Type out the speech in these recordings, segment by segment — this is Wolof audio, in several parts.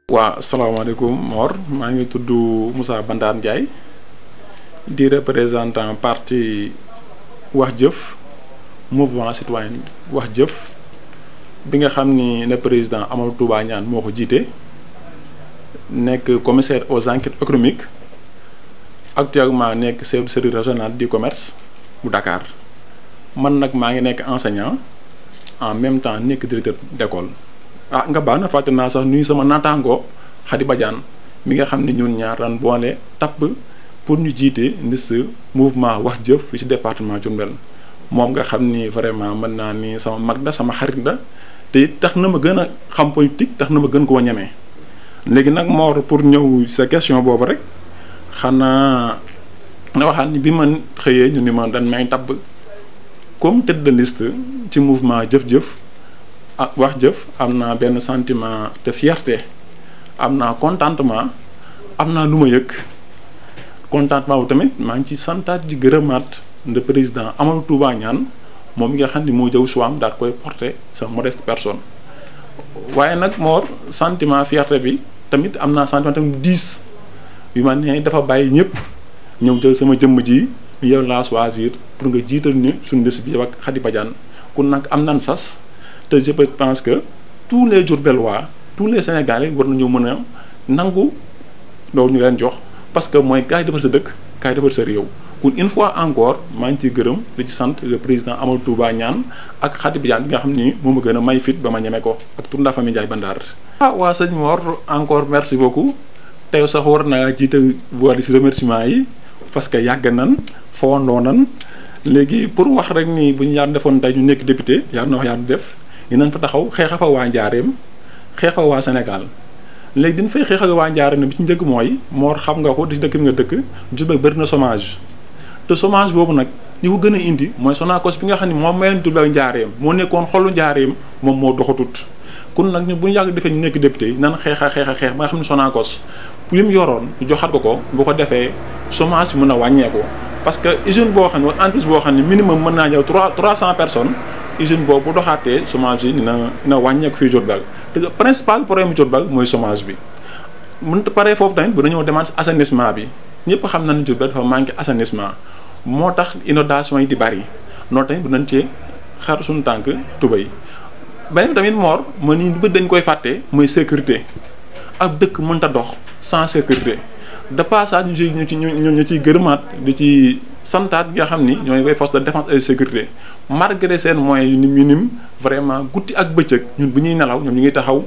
Assalamualaikum Mor, maa ngi tudd Moussa Bandar Ndiaye di représentant parti Wax Jëf mouvement citoyen Wax Jëf bi nga xam ni le président Amadou Touba Niane moo ko jiite nekk commissaire aux enquêtes économiques actuellement nekk chef de service régional du commerce bu Dakar man nag maa ngi nekk enseignant en même temps nekk directeur d'école. Nga baax na fàtte naa sax nuyu sama naataango Khady Badiane mi nga xam ne ñun ñaar daan boole tapp pour ñu jiite liste mouvement Wax Jëf fi ci département Diourbel moom nga xam ni vraiment mën naa ni sama mag la sama xarit la te tax na ma gën a xam politique tax na ma gën koo ñemee. léegi nag Mor pour ñëw sa question boobu rek xanaa nga waxaat ni bi ma xëyee ñu ni ma dañ may tabb comme tête de liste ci mouvement Jëf-Jëf Wax Jëf am naa benn sentiment de fierté am naa contentement am naa lu ma yëg contentement bu tamit maa ngi ci santaat ji gërëmaat le président Amadou Touba Niane moom mi nga xam ne moo jëw suwaam daal koy porter sa modeste personne. waaye nag Mor sentiment fierté bi tamit am naa sentiment tamit 10 yu ma ne dafa bàyyi ñëpp ñëw jël sama jëmm ji yow laa choisir pour nga jiital ni suñu liste bi yow ak Khady Badiane kun nag am nan sas. te je pense que tous les Diourbellois tous les Sénégalais war nañu mën a nangu loolu ñu leen jox parce que mooy kaay defar sa dëkk kaay defar sa réew kon une fois encore maa ngi ciy gërëm di ci sant le président Amadou Touba Niane ak Khady Badiane bi nga xam ni moo ma gën a may fit ba ma ñeme ko ak tur ndaa famille Ndiaye Bandar. waa sëñ Mor encore merci beaucoup tey sax war naa jiite boole si remerciement yi parce que yàgg nan fowandoo nan léegi pour wax rek ni bu ñu yàlla defoon tey ñu nekk député yàlla na wax yàlla def. dinañ fa taxaw xeexa fa waa Njaareem xeexa waa Sénégal léegi dina fay xeexa waa Njaareem bi ci njëkk mooy Mor xam nga ko di dëkk bi nga dëkk Diourbel bëri na chômage te chômage boobu nag ñi ko gën a indi mooy Sonacos bi nga xam ne moom mayoon Diourbel Njaareem moo nekkoon xolu Njaareem moom moo doxatut kon nag ñu bu ñu yàgg defee ñu nekk député nan xeex ba nga xam ne Sonacos li mu yoroon ñu joxat ko bu ko defee chômage bi mën a wàññeeku parce que usine boo xam ne wala entreprise boo xam ne minimum mën naa ñëw 300 personnes usine boobu bu doxaatee chômage yi dina wàññeeku fii Diourbel te principal problème Diourbel mooy chômage bi mun paree foofu tamit bu dañoo demande assainissement bi ñëpp xam nañu Diourbel dafa manqué assainissement moo tax inondation yi di bari noonu tamit bu nañ cee xar suñu tànk tubay beneen tamit Mor ma ni bët dañ koy fàtte mooy sécurité ab dëkk mënta dox sans sécurité de passage ñu ciy gërëmaat di ci santaat nga xam ni ñooy way force de défense et de sécurité malgré seen moyens yu minime vraiment guddi ak bëccëg ñun bu ñuy nelaw ñoom ñu ngi taxaw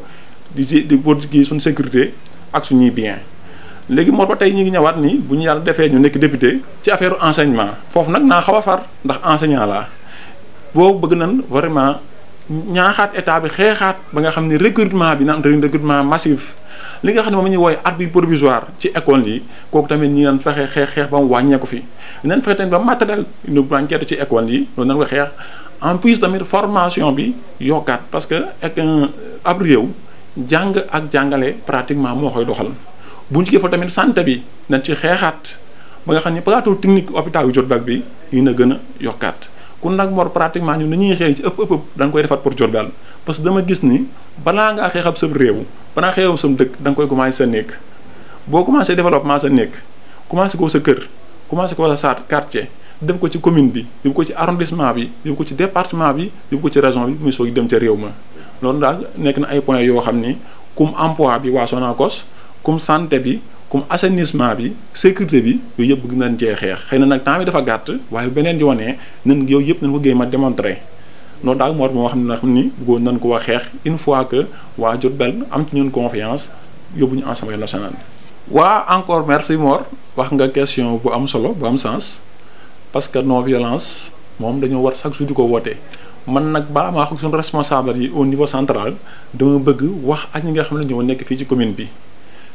di pour kii suñu sécurité ak suñuy bien léegi moo ba tey ñu ngi ñëwaat ni bu ñu yàlla defee ñu nekk député ci affaire enseignement foofu nag naa xaw a far ndax enseignant la boobu bëgg nañ vraiment ñaaxaat état bi xeexaat ba nga xam ni recrutement bi naan recrutement massif li nga xam ne moom la ñuy wooye abri provisoire ci école yi kooku tamit ñi naan fexe xeex ba mu wàññeeku fi dinañ fexe tamit ba matériel ñu banquette ci école yi loolu nañ ko xeex en plus tamit formation bi yokkaat parce que ak ab réew jàng ak jàngale pratiquement moo koy doxal bu ñu fa tamit santé bi nañ ci xeexaat ba nga xam ne plateau technique hôpital yu Diourbel bi yi na gën a yokkaat kun nag Mor pratiquement ñun dañuy xeex ci ëpp da nga koy defaat pour Diourbel parce que dama gis ni balaa ngaa xeexab sa réew balaa xeexab sa dëkk da nga koy commencé sa néeg boo commencé développement sa néeg commencé ko sa kër commencé ko sa quartier def ko ci commune bi def ko ci arrondissement bi def ko ci département bi def ko ci région bi muy soog dem ca réew ma loolu daal nekk na ay points yoo xam ni comme emploi bi waa Sonacos comme santé bi comme assainissement bi sécurité bi yooyu yëpp bëgg nañ cee xeex xëy na nag temps bi dafa gàtt waaye beneen yoonee nan yooyu yëpp nañ ko géey ma démontrer loolu daal moo xam ni bëggoon nañ ko wax xeex une fois que waa Diourbel am ci ñun confiance yóbbu ñu Assemblée nationale. waa encore merci Mor wax nga question bu am solo bu am sens parce que non violence moom dañoo war chaque jour di ko woote man nag balaa maa wax ak suñu responsable yi au niveau central dama bëgg wax ak ñi nga xam ne ñoo nekk fii ci commune bi.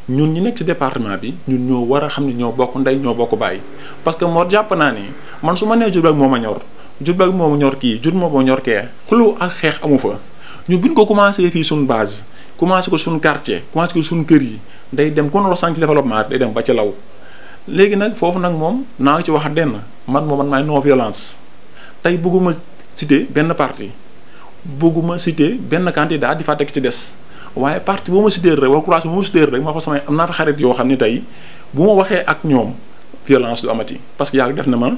ñun ñi nekk ci département bi ñun ñoo war a xam ne ñoo bokk ndey ñoo bokk bàyyi parce que Mor jàpp naa ni man su ma nee Diourbel moo ma ñor Diourbel moo ma ñor kii moo ma ñor kee xuloo ak xeex amu fa ñu buñ ko commencé fii suñu base commencé ko suñu quartier commencé ko suñu kër yi day dem kon wax ci développement day dem ba ci law léegi nag foofu nag moom naa ci wax denn man maay non violence tey bëgguma citer benn parti bëgguma citer benn candidat di fa teg ci des waaye parti boo ma cité rek wala courage bu ma cité rek ma ko samay am naa fa xarit yoo xam ne tey bu ma waxee ak ñoom violence du amati parce que yàlla def na ma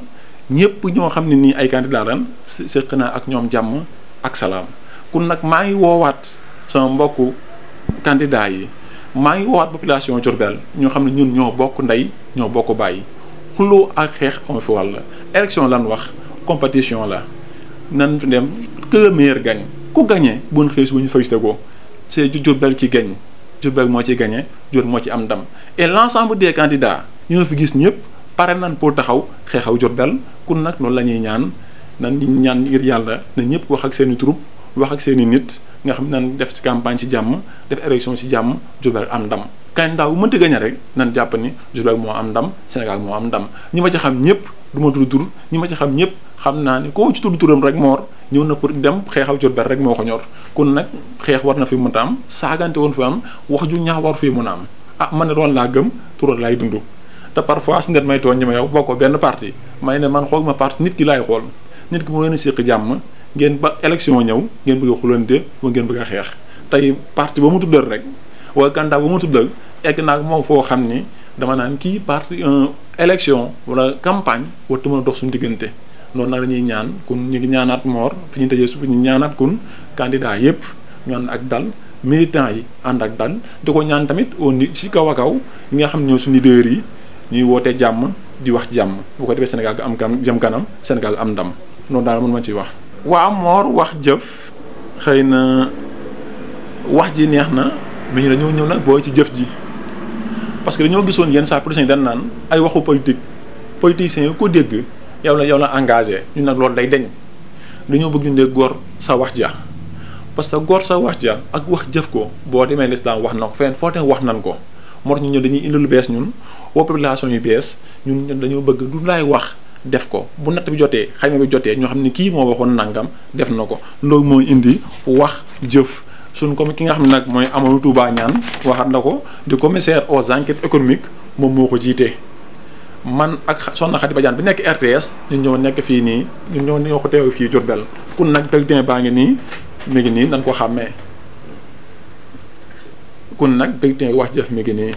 ñëpp ñoo xam ne nii ay candidat lan seq naa ak ñoom jàmm ak salaam kun nag maa ngi woowaat sama mbokku candidat yi maa ngi woowaat population Diourbel ñoo xam ne ñun ñoo bokk ndey ñoo bokk bàyyi xuloo ak xeex amu fi wàll élection lan wax compétition la nan dem que le meilleur gagne ku gagné bu ñu xëy si bu ñu félicité ko c'est Diourbel qui gagne Diourbel moo ci gagné Diourbel moo ci am ndam et l'ensemble des candidats ñoo fi gis ñëpp pare nan pour taxaw xeexaw Diourbel kun nag loolu la ñuy ñaan nan ñaan ngir yàlla na ñëpp wax ak seen i troupe wax ak seen i nit nga xam nan def ci campagne ci jàmm def élection ci jàmm Diourbel am ndam candidat bu mënti gagné rek nan jàpp ni Diourbel moo am ndam Sénégal moo am ndam ñi ma ci xam ñëpp du ma tudd tur ñi ma ci xam ñëpp xam naa ni koo ci tudd turam rek moor ñëw na pour dem xeexaw Diourbel rek moo ko ñor kon nag xeex war na fi mën a am saagante woon fi am wax ju ñaax war fii mën a am ah man ne doon laa gëm tural laay dund te parfois su ndet may tooñ ñi ma yow bokkoo benn parti may ne man xool ma parti nit ki laay xool nit ki moo leen a séq jàmm ngeen ba élection ñëw ngeen bëgg a xulante ba ngeen bëgg a xeex tey parti ba mu tuddal rek wala candidat ba mu tuddal egg naa moom foo xam ni dama naan kii parti élection wala campagne wartu mën a dox suñu diggante noonu nag dañuy ñaan kun ñu ngi ñaanaat moor fi ñu tëjee su ñu ñaanaat kun candidat yépp ñu ànd ak dal militants yi ànd ak dal di ko ñaan tamit au ni ci kaw a kaw ñi nga xam ne ñoo suñu leader yi ñuy woote jàmm di wax jàmm bu ko defee Sénégal ga am jëm kanam Sénégal ga am ndam noonu daal mën ma ciy wax. waaw moor wax jëf xëy na wax ji neex na mais ñu dañoo ñëw nag booy ci jëf ji parce que dañoo gisoon yenn saa politiciens yi dañ naan ay waxu politique politiciens yi ko dégg yow la engagé ñun nag loolu day deñ dañoo bëgg ñu ne góor sa wax ja parce que góor sa wax ja ak wax jëf ko boo demee lislam wax na ko fenn foo te wax nan ko moo tax ñun dañuy indi lu bees ñun woo population yu bees ñun dañoo bëgg du laay wax def ko bu natt bi jotee xayma bi jotee ñoo xam ne kii moo waxoon nangam def na ko loolu mooy indi wax jëf suñ comme ki nga xam ne nag mooy Amadou Touba Niane waxat na ko di commissaire aux enquêtes économiques moom moo ko jiite man ak Soxna Khady Badiane bi nekk RTS ñun ñoo nekk fii nii ñun ñoo ko teew fii Diourbel kun nag bulletin baa ngi nii mi ngi nii nan ko xàmmee kun nag bulletin wax jëf mi ngi nii